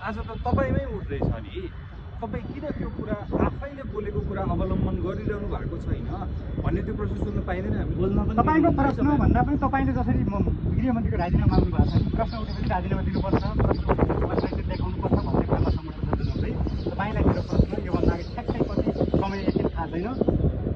आज त तपाईँमै उठ्दैछ नि। तपाईँ किन त्यो कुरा आफैले बोलेको कुरा अवलम्बन गरिरहनु भएको छैन भन्ने त्यो प्रश्न सोध्न पाइँदैन हामी। तपाईँको प्रश्न भन्दा पनि तपाईँले जसरी गृहमन्त्रीको राजीनामा माग्नु भएको छ, प्रश्न उठेपछि राजीनामा दिनुपर्छ, प्रश्न उठेपछि देखाउनुपर्छ भन्ने कुरामा सम्मत हुँदै तपाईँलाई मेरो प्रश्न योभन्दा अगाडि ठ्याक्कै कति समय एकछिन थाहा छैन,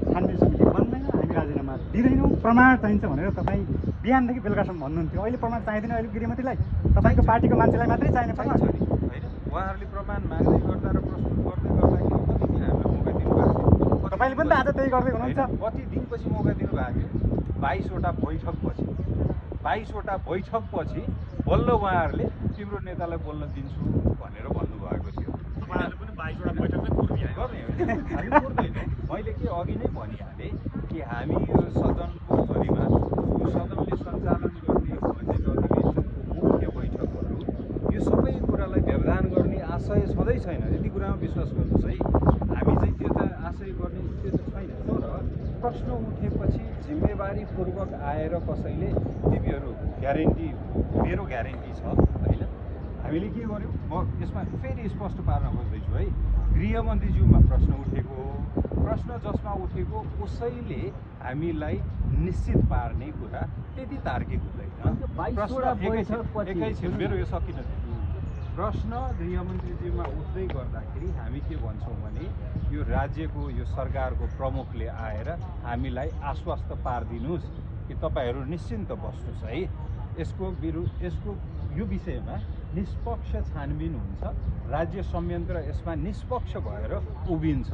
छानबिन समिति बन्दैन, हामी राजीनामा दिँदैनौँ, प्रमाण चाहिन्छ भनेर तपाईँ बिहानदेखि बेलुकासम्म भन्नुहुन्थ्यो। अहिले प्रमाण चाहिँदैन, अहिले गृहमन्त्रीलाई तपाईँको पार्टीको मान्छेलाई मात्रै चाहिने प्रमाण छ नि होइन। उहाँहरूले प्रमाण माग्दै गर्दा र प्रस्तुत गर्दै गर्दाखेरि कति दिन हामीलाई मौका दिनुभएको थियो? तपाईँले पनि त आज त्यही गर्दै हुनुहुन्छ। कति दिनपछि मौका दिनुभएको थियो? 22वटा बैठकपछि 22वटा बैठकपछि बल्ल उहाँहरूले तिम्रो नेतालाई बोल्न दिन्छु भनेर भन्नुभएको थियो। उहाँहरूले पनि 22वटा बैठकमै कुर्दिया गर्ने होइन, हामी कुर्दैनौँ। मैले के अघि नै भनिहालेँ कि हामी यो सदनको भरिमा यो सदनले सञ्चालन गर्ने बजेट अधिवेशनको मुख्य बैठकहरू यो सबै कुरालाई व्यवधान गर्ने आशय सधैँ छैन। यति कुरामा विश्वास गर्नुहोस् है। हामी चाहिँ त्यो त आशय गर्ने त्यो त छैन। तर प्रश्न उठेपछि जिम्मेवारीपूर्वक आएर कसैले तिमीहरू ग्यारेन्टी मेरो ग्यारेन्टी छ होइन। हामीले के गर्यौँ, म यसमा फेरि स्पष्ट पार्न खोज्दैछु है। गृहमन्त्रीज्यूमा प्रश्न उठेको हो, प्रश्न जसमा उठेको उसैले हामीलाई निश्चित पार्ने कुरा त्यति तार्किक हुँदैन। एकैछिन मेरो यो सकिन। प्रश्न गृहमन्त्रीज्यूमा उठ्दै गर्दाखेरि हामी के भन्छौँ भने यो राज्यको यो सरकारको प्रमुखले आएर हामीलाई आश्वस्त पारिदिनुहोस् कि तपाईँहरू निश्चिन्त बस्नुहोस् है, यसको यो विषयमा निष्पक्ष छानबिन हुन्छ, राज्य संयन्त्र यसमा निष्पक्ष भएर उभिन्छ,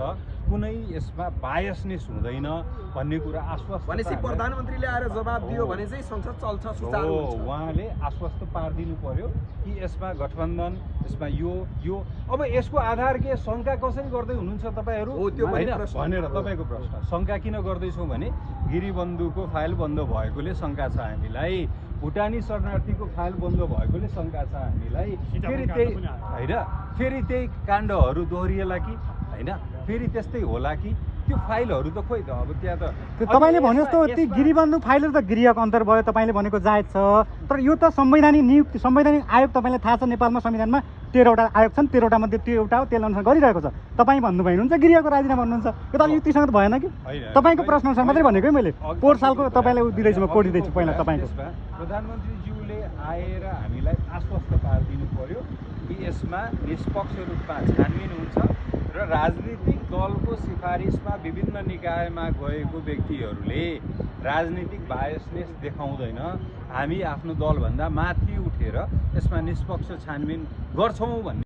कुनै यसमा बायसनेस हुँदैन भन्ने कुरा आश्वस्त भनेपछि प्रधानमन्त्रीले आएर जवाब दियो भने चाहिँ संसद चल्छ, सुचारु हुन्छ। उहाँले आश्वस्त पारिदिनु पर्यो कि यसमा गठबन्धन, यसमा यो अब यसको आधार के शङ्का कसरी गर्दै हुनुहुन्छ तपाईँहरू होइन भनेर तपाईँको प्रश्न। शङ्का किन गर्दैछौँ भने गिरिबन्धुको फाइल बन्द भएकोले शङ्का छ हामीलाई, भुटानी शरणार्थीको फाइल बन्द भएकोले शङ्का छ हामीलाई, फेरि त्यही होइन, फेरि त्यही काण्डहरू दोहोरिएला कि होइन, फेरि त्यस्तै होला कि त्यो फाइलहरू त खोइ त अब त्यहाँ त तपाईँले भने जस्तो त्यो गिरिबन्धु फाइलहरू त गृहको अन्तर भयो, तपाईँले भनेको जायज छ। तर यो त संवैधानिक नियुक्ति, संवैधानिक आयोग तपाईँलाई थाहा छ नेपालमा संविधानमा 13वटा आयोग छन्, 13वटा मध्ये त्यो एउटा हो, त्यसले अनुसार गरिरहेको छ। तपाईँ भन्नुभयो हुनुहुन्छ गृहको राजीनामा भन्नुहुन्छ, यो त युक्तिसँग त भएन कि। तपाईँको प्रश्न अनुसार मात्रै भनेको है मैले। पोहोर सालको तपाईँलाई दिँदैछु, म कोड दिँदैछु पहिला तपाईँको। प्रधानमन्त्रीज्यूले आएर हामीलाई आश्वस्त पारिदिनु पर्यो कि यसमा निष्पक्ष रूपमा छानबिन हुन्छ र राजनीतिक दलको सिफारिसमा विभिन्न निकायमा गएको व्यक्तिहरूले राजनीतिक बायसनेस देखाउँदैन, हामी आफ्नो दलभन्दा माथि उठेर यसमा निष्पक्ष छानबिन गर्छौँ भन्ने